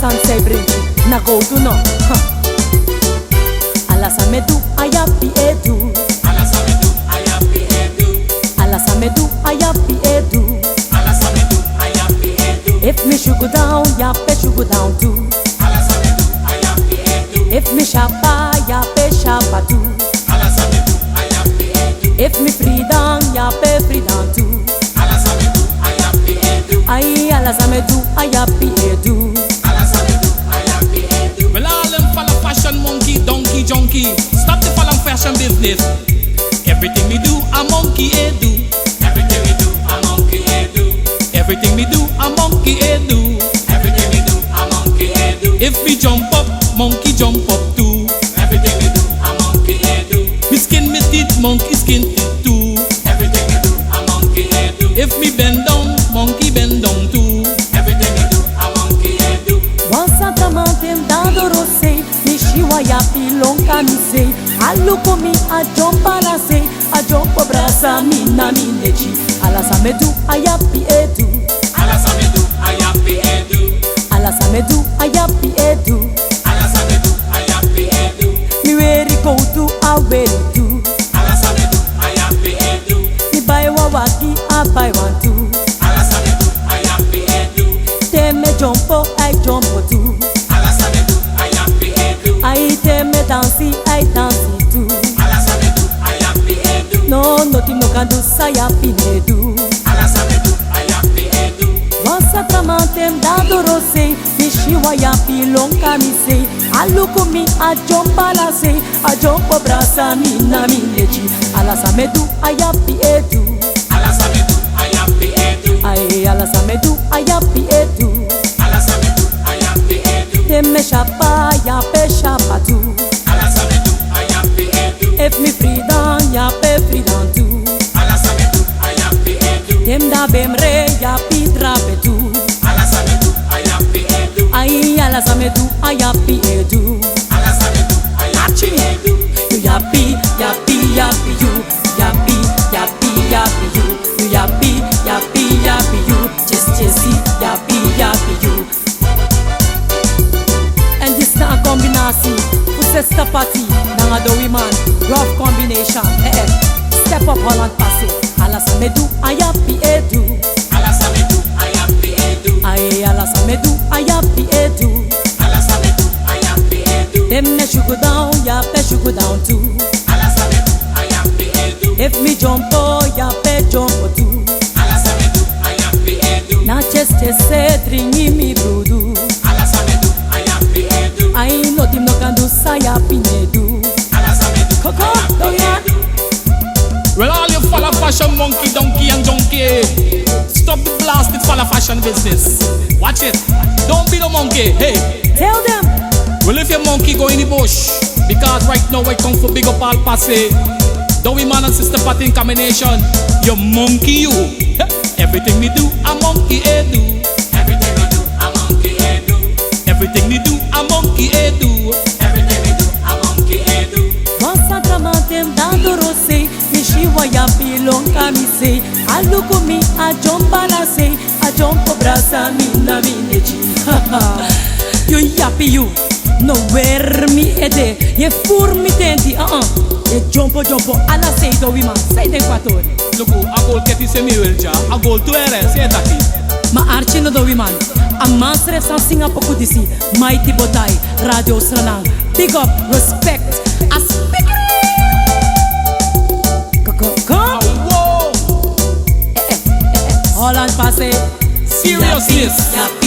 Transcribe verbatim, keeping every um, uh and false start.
San sai brinki, na go tu no. Huh. Ala san mi e du, a yapi e du. Ala san mi e du, a yapi e du. Ala san mi e du, a yapi e du. Ala san mi e du, a yapi e du. Efu mi sugu down, yape sugu down tu. Ala san mi e du, a yapi e du. Efu mi sapa, yape sapa tu. Ala san mi e du, a yapi e du. Efu mi free down, yape free down tu. Ala san mi e du, a yapi e du. Ai, ala san mi e du, a yapi e du. Ala san mi e du, a yapi e du. Wel, ala den fala fashion monkey, donkey, junkie. Stop di fala fashion business. Everything mi du, a monkey e du. Everything mi du, a monkey e du. Everything mi du, a monkey e du. Everything mi du, a monkey e du. If mi jump up, monkey jump up too. Everything mi du, a monkey e du. Mi skin mi teeth, monkey skin teeth too. Everything mi du, a monkey e du. If mi bend down, monkey bend down too. Everything mi du, a monkey e du. Wan santa mamanten dado rosei, mi si wan yapi lon kamisen. A luku mi, a jump ala sei, a jump brasa mi na mi neki. Ala san mi e du, a yapi e du. Ala san mi e du, a yapi e du. Ala san mi e du, a yapi e du. Ala san mi e du, a yapi e du. Mi weri kowtu, a weri tu. Ala san mi e du, a yapi e du. Mi bai wan wagi, a bai wan tu. Ala san mi e du, a yapi e du. Te mi e jump, ai jump tu. Ala san mi e du, a yapi e du. Ai te mi e dansi, ai dansi tu. Ala san mi e du, a yapi e du. No, nothing no kan du san yapi no e du. Ala san mi e du, a yapi e du. Wan santa mamanten dado rosei, mi si wan yapi lon kamisen. A luku mi, a jump ala sei, a jump brasa mi na mi neki. Ala san mi e du, a yapi e du. Ala san mi e du, a yapi e du. Ai, ala san mi e du, a yapi e du. Ala san mi e du, a yapi e du. Te mi sapa, yape sapa tu. Ala san mi e du, a yapi e du. Efu mi free down, yape free down tu. Ala san mi e du, a yapi e du. Te mi dape mi re, yapi drape tu. Ala san mi e du, a yapi e du. Ai, ala san mi e du, a yapi e du. Ala san mi e du, a yapi e du. Yu yapi, yapi, yapi yu. Yapi, yapi, yapi yu. Yu yapi, yapi, yapi yu. Chesi, chesi, yapi, yapi yu. Èn disi na a kombinasi fu Sista Pati nanga Dowiman. Rough combination. Eh, eh. Step up, Holland Passé. Ala san mi e du, a yapi e du. Ala san mi e du, a yapi e du. Ai, ala san mi e du, a yapi e du. Ala san mi e du, a yapi e du. Te mi e sugu down, yape sugu down tu. Ala san mi e du, a yapi e du. Efu mi jump, yape jump tu. Ala san mi e du, a yapi e du. Na chesi chesi e dringi mi brudu. Ala san mi e du, a yapi e du. Ai, nothing no kan du san yapi no e du. Ala san mi e du, koko, a yapi e du. Wel, ala yu fala fashion monkey, donkey and junkie. Stop di blasted fala fashion business. Watch it. Don't be no monkey. Hey. Tell them. Wel, efu yu monkey, go in di bush. Because right now we come fu big up all Passé. Dowiman and Sista Pati in combination. Yu monkey yu. Hey. Everything mi du, a monkey e du. Everything mi du, a monkey e du. Everything mi du, a monkey e du. Everything mi du, a monkey e du. Wan santa mamanten dado rosei, mi si wan yapi lon kamisen. A luku mi, a jump ala sei, a jump brasa mi na mi neki. Yu yapi yu. No weri mi ede, yu e furu mi tenti, uh-uh. Yu e dyompo dyompo ala sei, Dowiman. San yu denki fu a tori? Luku, a gowlu keti se mi weri dya, a gowlu tu ere, san yu e taki? Ma arki no, Dowiman. A man srefi san singi a poku disi, Mighty Botai, Radio Sranan. Big up, respect. A spikri. Go, go, go. Awo. Eh, eh, eh, eh. Holland Passé. Seriousness. Yapi, yapi.